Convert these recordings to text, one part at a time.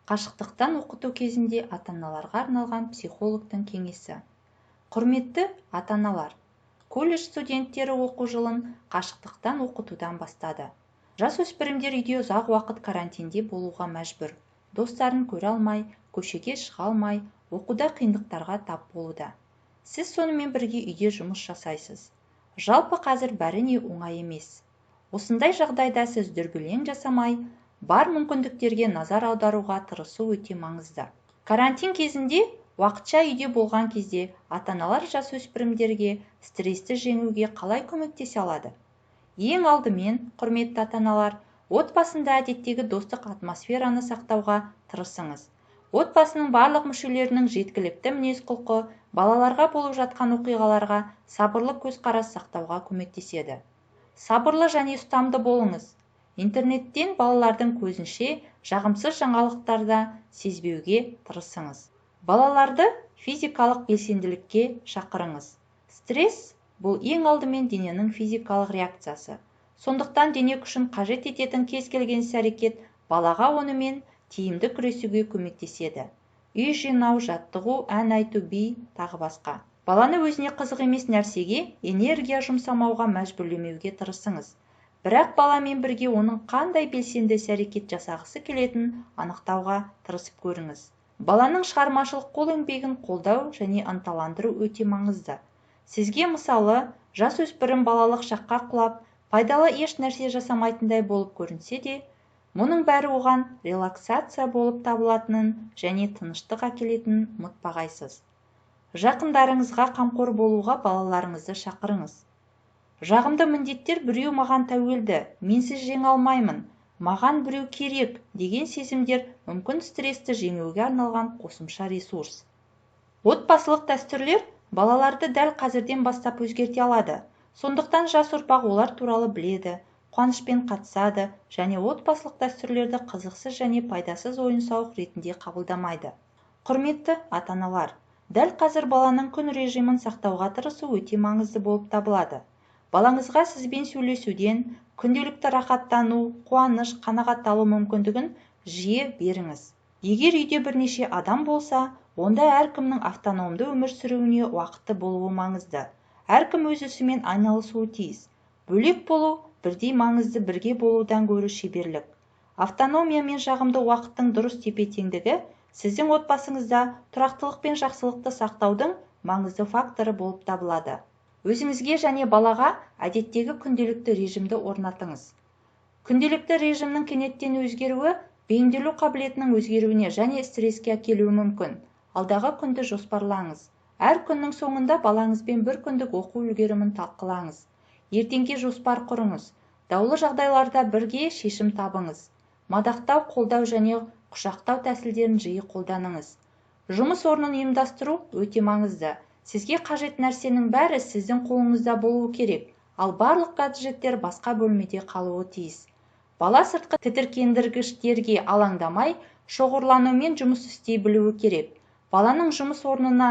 Қашықтықтан оқыту кезінде ата-аналарға арналған психологтың кеңесі. Құрметті ата-аналар! Колледж студенттері оқу жылын қашықтықтан оқытудан бастады. Жасөспірімдер үйде ұзақ уақыт карантинде болуға мәжбүр. Достарын көре алмай, көшеге шыға алмай, оқуда қиындықтарға тап болуда. Сіз сонымен бірге үйде жұмыс жасайсыз. Жалпы, қазір бәріне оңай емес. Осындай жағдайда сіз дүрбелең жасамай, бар мүмкіндіктерге назар аударуға тырысу өте маңызды. Карантин кезінде уақытша үйде болған кезде ата-аналар жасөспірімдерге стрессті жеңуге қалай көмектесе алады? Ең алдымен, құрметті ата-аналар, отбасында әдеттегі достық атмосфераны сақтауға тырысыңыз. Отбасының барлық мүшелерінің жеткілікті мінез-құлқы балаларға болып жатқан оқиғаларға сабырлы көзқарас сақтауға көмектеседі. Сабырлы және ұстамды болыңыз. Интернеттен балалардың көзінше жағымсыз жаңалықтарды сезбеуге тырысыңыз. Балаларды физикалық белсенділікке шақырыңыз. Стресс – бұл ең алдымен дененің физикалық реакциясы. Сондықтан дене күшін қажет ететін кез келген іс-әрекет балаға онымен тиімді күресуге көмектеседі: үй жинау, жаттығу, ән айту, би, тағы басқа. Баланы өзіне қызық емес нәрсеге энергия жұмсамауға мәжбүрлемеуге тырысыңыз, бірақ баламен бірге оның қандай белсенді іс-әрекет жасағысы келетінін анықтауға тырысып көріңіз. Баланың шығармашылық қол еңбегін қолдау және ынталандыру өте маңызды. Сізге, мысалы, жасөспірім балалық шаққа құлап, пайдалы еш нәрсе жасамайтындай болып көрінсе де, мұның бәрі оған релаксация болып табылатынын және тыныштық әкелетінін ұмытпағайсыз. Жақындарыңызға қамқор болуға балаларыңызды шақырыңыз. Жағымды міндеттер, біреу маған тәуелді, менсіз жеңе алмаймын, маған біреу керек деген сезімдер мүмкін стрессті жеңуге арналған қосымша ресурс. Отбасылық дәстүрлер балаларды дәл қазірден бастап өзгерте алады. Сондықтан жас ұрпақ олар туралы біледі, қуанышпен қатысады және отбасылық дәстүрлерді қызықсыз және пайдасыз ойын-сауық ретінде қабылдамайды. Құрметті ата-аналар, дәл қазір баланың күн режимін сақтауға тырысу өте маңызды болып табылады. Балаңызға сізбен сөйлесуден күнделікті рахаттану, қуаныш, қанағат алу мүмкіндігін жиі беріңіз. Егер үйде бірнеше адам болса, онда әркімнің автономды өмір сүруіне уақыты болуы маңызды. Әркім өз ісімен айналысуы тиіс. Бөлек болу бірдей маңызды бірге болудан гөрі шеберлік. Автономия мен жағымды уақыттың дұрыс тепе-теңдігі сіздің отбасыңызда тұрақтылық пен жақсылықты сақтаудың маңызды факторы болып табылады. Өзіңізге және балаға әдеттегі күнделікті режимді орнатыңыз. Күнделікті режимнің кенеттен өзгеруі бейімделу қабілетінің өзгеруіне және стресске әкелуі мүмкін. Алдағы күнді жоспарлаңыз. Әр күннің соңында балаңызбен бір күндік оқу үлгерімін талқылаңыз. Ертеңге жоспар құрыңыз. Даулы жағдайларда бірге шешім табыңыз. Мадақтау, қолдау және құшақтау тәсілдерін жиі қолданыңыз. Жұмыс орнын ұйымдастыру өте маңызды. Сізге қажет нәрсенің бәрі сіздің қолыңызда болуы керек, ал барлық гаджеттер басқа бөлмеде қалуы тиіс. Бала сыртқы тітіркендіргіштерге алаңдамай, шоғырланумен жұмыс істей білуі керек. Баланың жұмыс орнына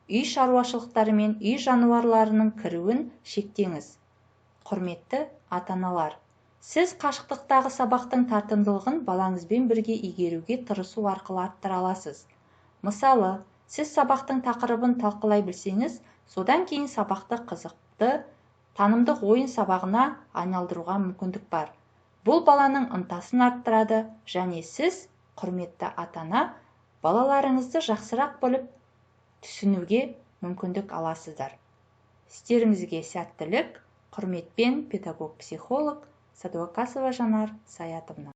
үй шаруашылықтары мен үй жануарларының кіруін шектеңіз. Құрметті ата-аналар, сіз қашықтықтағы сабақтың тартымдылығын балаңызбен бірге игеруге тырысу арқылы арттыра аласыз. Мысалы, сіз сабақтың тақырыбын талқылай білсеңіз, содан кейін сабақты қызықты танымдық ойын сабағына айналдыруға мүмкіндік бар. Бұл баланың ынтасын арттырады және сіз, құрметті ата-ана, балаларыңызды жақсырақ біліп, түсінуге мүмкіндік аласыздар. Істеріңізге сәттілік! Құрметпен, педагог психолог Садуақасова Жанар Саятовна.